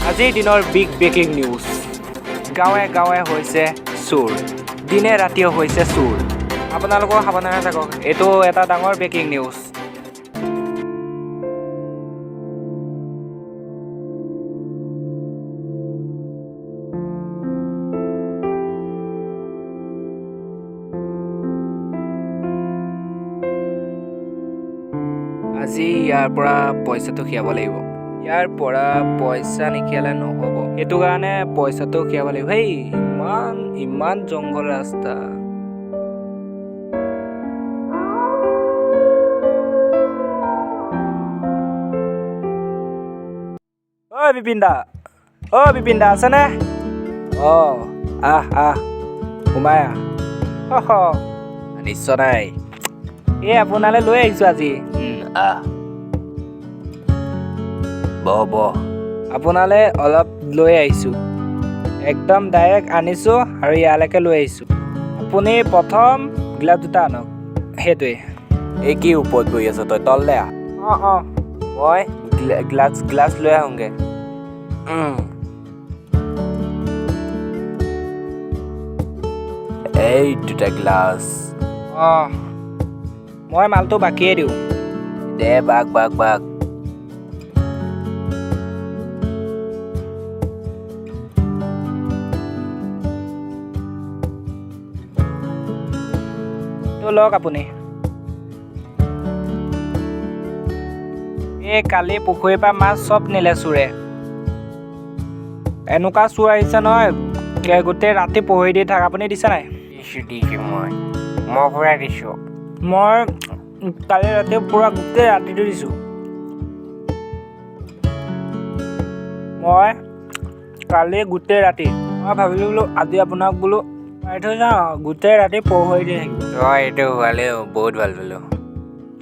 আজিৰ দিনৰ big breaking news, গাঁৱে গাঁৱে হৈছে চোৰ, দিনে ৰাতিয়ে হৈছে চোৰ। আপোনালোকেও সাৱধানে থাকক, এইটো এটা ডাঙৰ ব্ৰেকিং নিউজ। আজি ইয়াৰ পৰা পইচাটো খিয়াব লাগিব, ইয়াৰ পৰা পইচা নিখিয়ালে নহ'ব, সেইটো কাৰণে পইচাটো খিয়াব লাগিব। হেই, ইমান ইমান জংঘল ৰাস্তা। ঐ বিপিন দা, ঐ বিপিন দা আছেনে? অঁ, আহ আহ, সোমাই আহ। নিশ্চয় নাই। এই আপোনালৈ লৈ আহিছোঁ আজি। আহ, বহ বহ। আপোনালৈ অলপ লৈ আহিছোঁ, একদম ডাইৰেক্ট আনিছোঁ আৰু ইয়ালৈকে লৈ আহিছোঁ। আপুনি প্ৰথম গিলাচ দুটা আনক, সেইটোৱে। এই কি ওপৰত বহি আছ তই, তললে আহ। অঁ অঁ, মই গ্লাছ গ্লাছ লৈ আহোঁগৈ। এই দুটা গ্লাছ। অঁ, মই মালটো বাকীয়ে দিওঁ। দে বাক বাক বাক। এইটো লওক আপুনি। এই কালি পুখুৰীৰ পৰা মাছ চব নিলে চোৰে। এনেকুৱা চোৰ আহিছে নহয়, গোটেই ৰাতি পহৰি দি থাক। আপুনি দিছে নাই? দিছোঁ দিছোঁ, মই পুৰা দিছোঁ। মই কালি ৰাতি পুৰা গোটেই ৰাতিটো দিছোঁ। মই কালি গোটেই ৰাতি মই ভাবিলোঁ বোলো আজি আপোনাক বোলো মাৰি থৈ যাওঁ, গোটেই ৰাতি পহৰি দি থাকিব। তই এইটো ভালে, বহুত ভাল পালোঁ।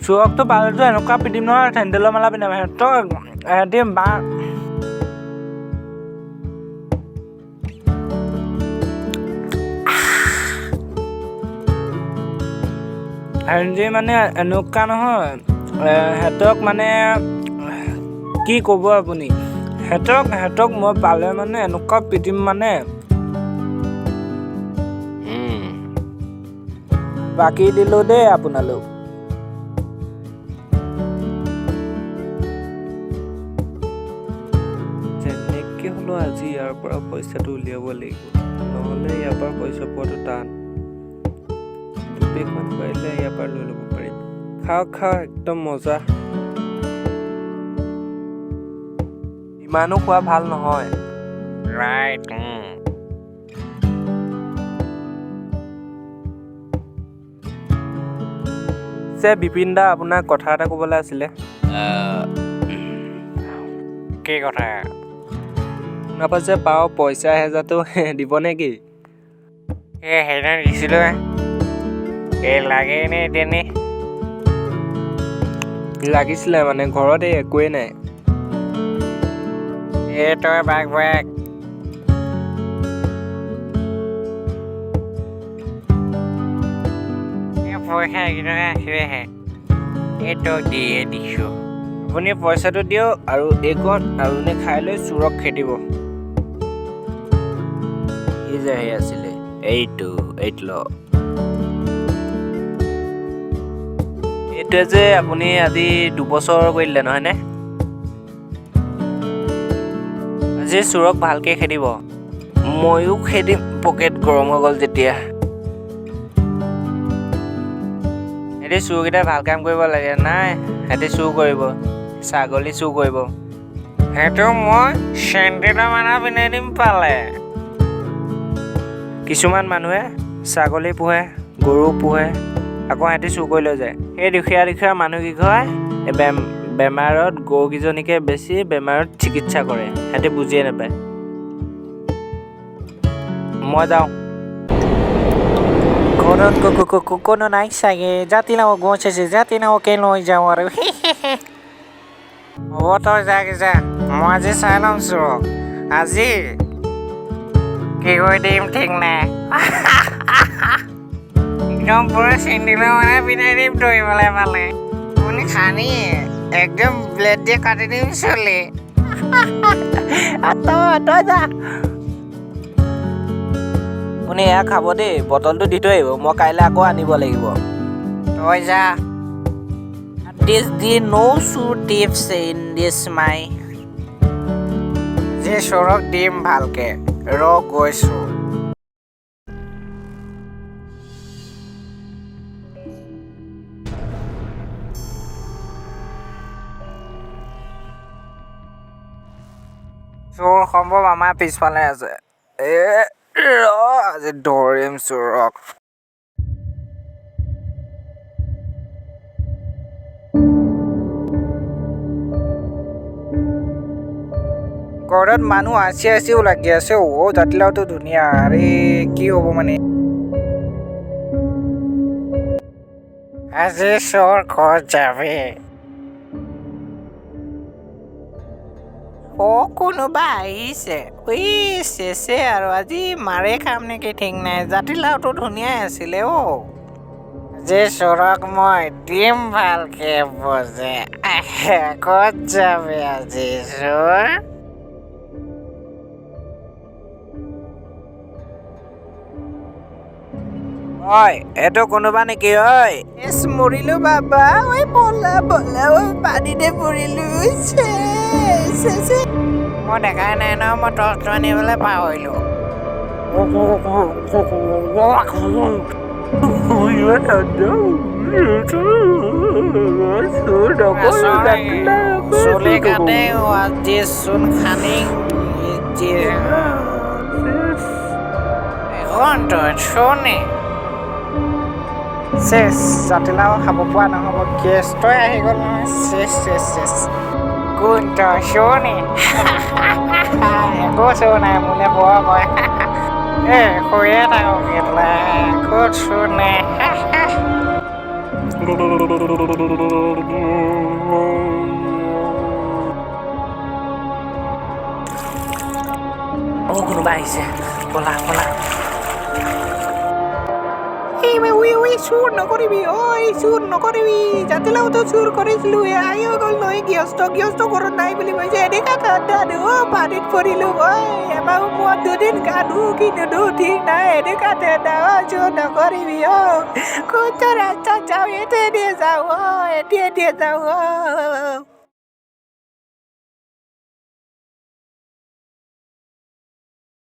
চোৰকটো পালেতো এনেকুৱা পিটিম নহয়, চেণ্ডেলৰ মালা পিন্ধাম সিহঁতক, সিহঁতি বা সিহঁতি মানে এনেকুৱা নহয়, সিহঁতক মানে কি ক'ব আপুনি, সিহঁতক মই পালে মানে এনেকুৱা পিটিম মানে। বাকী দিলোঁ দেই আপোনালোক। যেনেকৈ হ'লেও আজি ইয়াৰ পৰা পইচাটো উলিয়াব লাগিব, নহ'লে ইয়াৰ পৰা পইচা পোৱাটো টান। দুপেকমান পাৰিলে ইয়াৰ পৰা লৈ ল'ব পাৰিম। খাওক খাওক, একদম মজা। ইমানো খোৱা ভাল নহয়। ৰাইট। পিছে বিপিন দা, আপোনাক কথা এটা ক'বলৈ আছিলে। কি কথা? আপোনাৰ পৰা যে পাওঁ পইচা এহেজাৰটো দিব নেকি? এই সেইদিনা দিছিলোঁ, এই লাগে নে এতিয়া নে? লাগিছিলে মানে, ঘৰত এই একোৱেই নাই। এই তই বাক বাক। এই পইচা এইকেইটকা আছিলেহে, এই তোক দিয়ে দিছোঁ। আপুনি পইচাটো দিয়ক আৰু এইকণ আৰু খাই লৈ চোৰক খেদিব। সি যে সেই আছিলে, এইটো এইটো ল। এইটোৱে যে আপুনি আজি 2 বছৰ কৰি দিলে নহয়নে? আজি চোৰক ভালকৈ খেদিব, ময়ো খেদিম। পকেট গৰম হৈ গ'ল যেতিয়া। সিহঁতি চোৰকেইটাই ভাল কাম কৰিব লাগে, নাই সিহঁতি চুৰ কৰিব, ছাগলী চুৰ কৰিব। সেইটো মই চেণ্ডেলৰ মালা পিন্ধাই দিম পালে। কিছুমান মানুহে ছাগলী পোহে, গৰু পোহে, আকৌ সিহঁতি চুৰ কৰি লৈ যায়। সেই দুখীয়া দুখীয়া মানুহকেইঘৰে বেমাৰত গৰুকেইজনীকে বেছি বেমাৰত চিকিৎসা কৰে, সিহঁতি বুজিয়ে নাপায়। মই যাওঁ। ঘৰত কোনো নাই চাগে, জাতিলাও গছ আছে, জাতিলাওকে লৈ যাওঁ আৰু। হ'ব তই যাগ যা, মই আজি চাই ল'ম চোৰক। আজি কি কৰি দিম ঠিক নাই। একদম পুৰা চেণ্ডেলৰ মালা পিন্ধাই দিম ধৰিবলৈ পালে। আপুনি খানি একদম ব্লেড দিয়ে কাটি দিম চুলি। তই যা। আপুনি এয়া খাব দেই, বটলটো দি থৈ আহিব, মই কাইলৈ আকৌ আনিব লাগিব। তই যা। This the no shoe tips in this my. যে চোৰক দিম ভালকে, ৰ গৈছো। চোৰ সম্ভৱ আমাৰ পিছফালে আছে। এ ৰ, আজি ধৰিম চোৰক। ঘৰত মানুহ আছে আছেও লাগি আছে। অ' জাতিলাওটো ধুনীয়া। আৰে কি হ'ব মানে, আজি চোৰ ক'ত যাবি? অ' কোনোবা আহিছে। ঐ চেচে আৰু আজি মাৰে খাম নেকি ঠিক নাই। জাতিলাওটো ধুনীয়াই আছিলে অ'। আজি চোৰক মই দিম ভালকে বজে। ক'ত যাবি আজি চোৰ? ঐ এইটো কোনোবা নেকি ঐ? এছ মৰিলো বাবা, ঐ বলা বলা, ঐ পানীতে পৰিলো। চেচে। মই দেখাই নাই নহয়, মই টৰ্চটো আনিবলৈ পাহৰিলো। চুলি কাটে আজি চোন খানি। এখন তই চোনে চেচ, জাতিলাও খাব পৰা নহ'ব, গেছটোৱে আহি গ'ল নহয়। চেচ চেচ চেচ। কোন তই চোনে? একো চোৰ নাই, মোলে বৰ কয়। এ শুয়ে থাকক কেলা, ক'ত চোনে? অ' কোনোবা আহিছে, ব'লা ব'লা। চুৰ নকৰিবি ঐ, চুৰ নকৰিবি। জাতিলাওটো চুৰ কৰিছিলো, আহিও গ'ল নহয় গৃহস্থ। গৃহস্থ ঘৰত নাই বুলি কৈছে। এনেকা ঠাণ্ডা, অ' পানীত পৰিলো ঐ। এমাহ মূৰত দুদিন গা ধু কি নুধু ঠিক নাই, এনেকা ঠাণ্ডা। অ' চুৰ নকৰিবি অ'। কোনটো ৰাস্তাত যাওঁ? এইটোৱে দিয়ে যাওঁ অ', এতিয়া দিয়ে যাওঁ অ'।